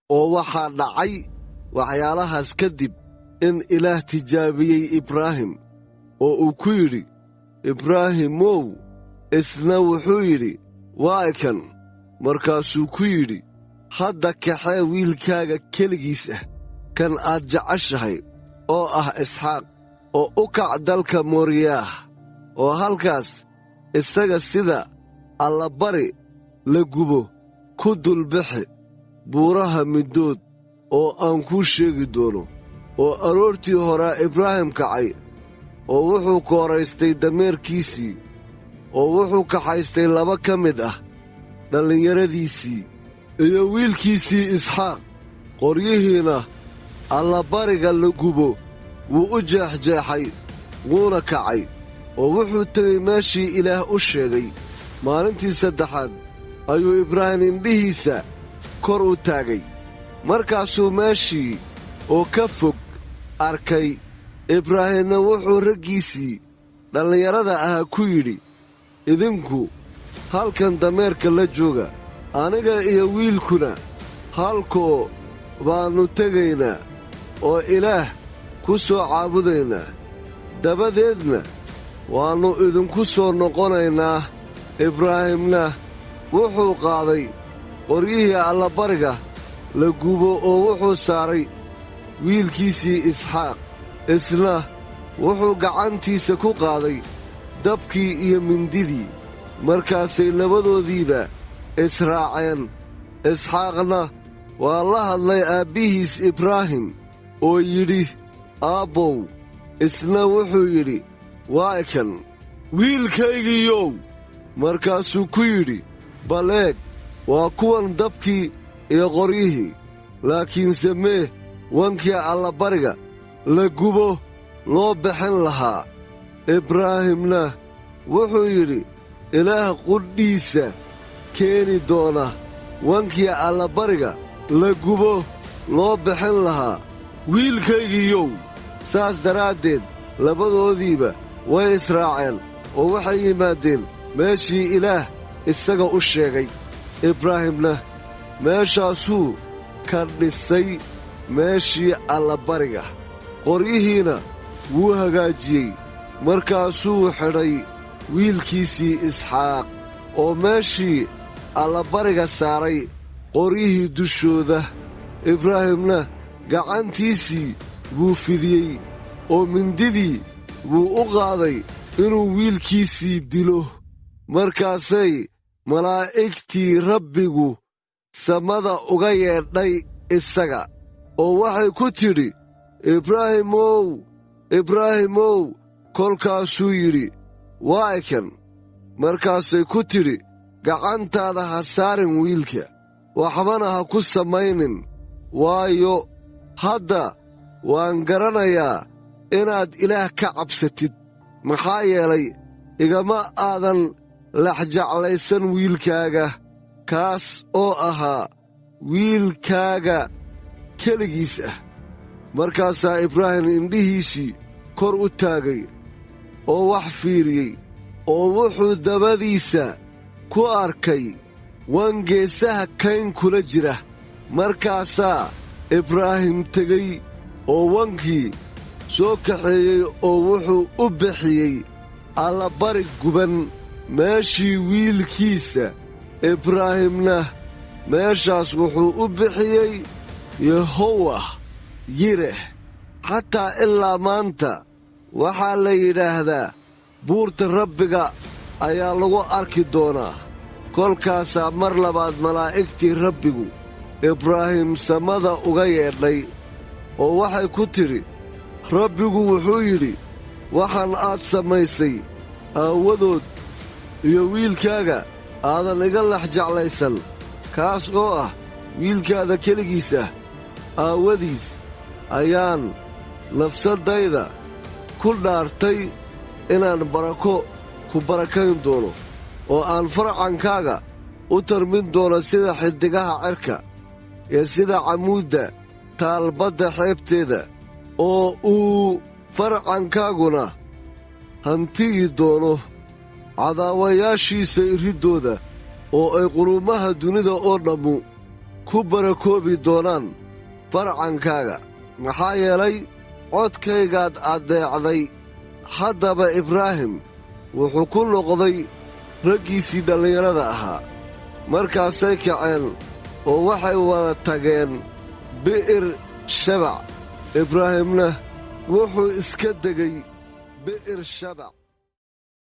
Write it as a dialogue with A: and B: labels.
A: Oo waxaa dhacay waxyaalahaas kadib in Ilaah tijaabiyey Ibraahim oo uu ku yidhi, "Ibraahimow!" Isna wuxuu yidhi, "Waa kan." Markaasuu ku yidhi, "Hadda kaxee wiilkaaga keligiis ah, kan aad jeceshahay oo ah Isxaaq, oo u kac dalka Moriyaah, oo halkaas isaga sida allabari la gubo ku dulbixi buuraha middood oo aan kuu sheegi doono." Oo aroortii horaa Ibraahim kacay oo wuxuu kooraystay dameerkiisii, oo wuxuu kaxaystay laba ka mid ah dhallinyaradiisii iyo wiilkiisii Isxaaq. Qoryihiina allabariga la gubo wuu u jeexjeexay, wuuna kacay oo wuxuu tegey meeshii Ilaah u sheegay. Maalintii saddexaad ayuu Ibraahim indhihiisa kor u taagay, markaasuu meeshii oo ka fog arkay. Ibraahimna wuxuu raggiisii dhallinyarada ahaa ku yidhi, "Idinku halkan dameerka la jooga, aniga iyo wiilkuna halkoo baannu tegaynaa oo Ilaah ku soo caabudaynaa, dabadeedna waannu idinku soo noqonaynaa." Ibraahimna wuxuu qaaday qoryihii allabariga la gubo oo wuxuu saaray wiilkiisii Isxaaq. Isna wuxuu gacantiisa ku qaaday dabkii iyo mindidii. Markaasay labadoodiiba israaceen. Isxaaqna waa la hadlay aabbihiis Ibraahim oo yidhi, "Aabbow." Isna wuxuu yidhi, "Waa kan, wiilkaygiiyow." Markaasuu ku yidhi, "Bal eeg, waa kuwan dabkii iyo qoryihii, laakiinse mee wankii allabariga la gubo loo bixin lahaa?" Ibraahimna wuxuu yidhi, "Ilaah qudhiisa keeni doona wankii allabariga la gubo loo bixin lahaa, wiilkaygiiyow." Saas daraaddeed labadoodiiba way israaceen oo waxay yimaadeen meeshii Ilaah isaga u sheegay. Ibraahimna meeshaasuu ka dhisay meeshii allabariga, qoryihiina wuu hagaajiyey. Markaasuu xidhay wiilkiisii Isxaaq oo meeshii allabariga saaray qoryihii dushooda. Ibraahimna gacantiisii buu fidiyey oo mindidii buu u qaaday inuu wiilkiisii dilo. Markaasay malaa'igtii Rabbigu samada uga yeedhay isaga oo waxay ku tidhi, "Ibraahimow, Ibraahimow!" Kolkaasuu yidhi, "Waa kan." Markaasay ku tidhi, "Gacantaada ha saarin wiilka, waxbana ha ku samaynin, waayo, hadda waan garanayaa inaad Ilaah ka cabsatid, maxaa yeelay, igama aadan laxjeclaysan wiilkaaga, kaas oo ahaa wiilkaaga keligiis ah." Markaasaa Ibraahim indhihiisii kor u taagay oo wax fiiriyey, oo wuxuu dabadiisa ku arkay wan geesaha kayn kula jira. Markaasaa Ibraahim tegey oo wankii soo kaxeeyey oo wuxuu u bixiyey allabari guban meeshii wiilkiisa. Ibraahimna meeshaas wuxuu u bixiyey Yehowah Yireh. Xataa ilaa maanta waxaa la yidhaahdaa, "Buurta Rabbiga ayaa lagu arki doonaa." Kolkaasaa mar labaad malaa'igtii Rabbigu Ibraahim samada uga yeedhay oo waxay ku tidhi, "Rabbigu wuxuu yidhi, waxaan aad samaysay aawadood iyo wiilkaaga aadan iga lex jeclaysan, kaas oo ah wiilkaada keligiis ah aawadiis, ayaan nafsaddayda ku dhaartay inaan barako ku barakayn doono oo aan farcankaaga u tarmin doono sida xiddigaha cirka iyo sida camuudda taalbadda xeebteeda, oo uu farcankaaguna hantiyi doono cadaawayaashiisa irriddooda, oo ay quruumaha dunida oo dhammu ku barakoobi doonaan farcankaaga, maxaa yeelay, codkaygaad addeecday. Haddaba Ibraahim wuxuu ku noqday raggiisii dhallinyarada ahaa. Markaasay kaceen oo waxay wada tageen Bi'ir Shabac. Ibraahimna wuxuu iska degay Bi'ir Shabac.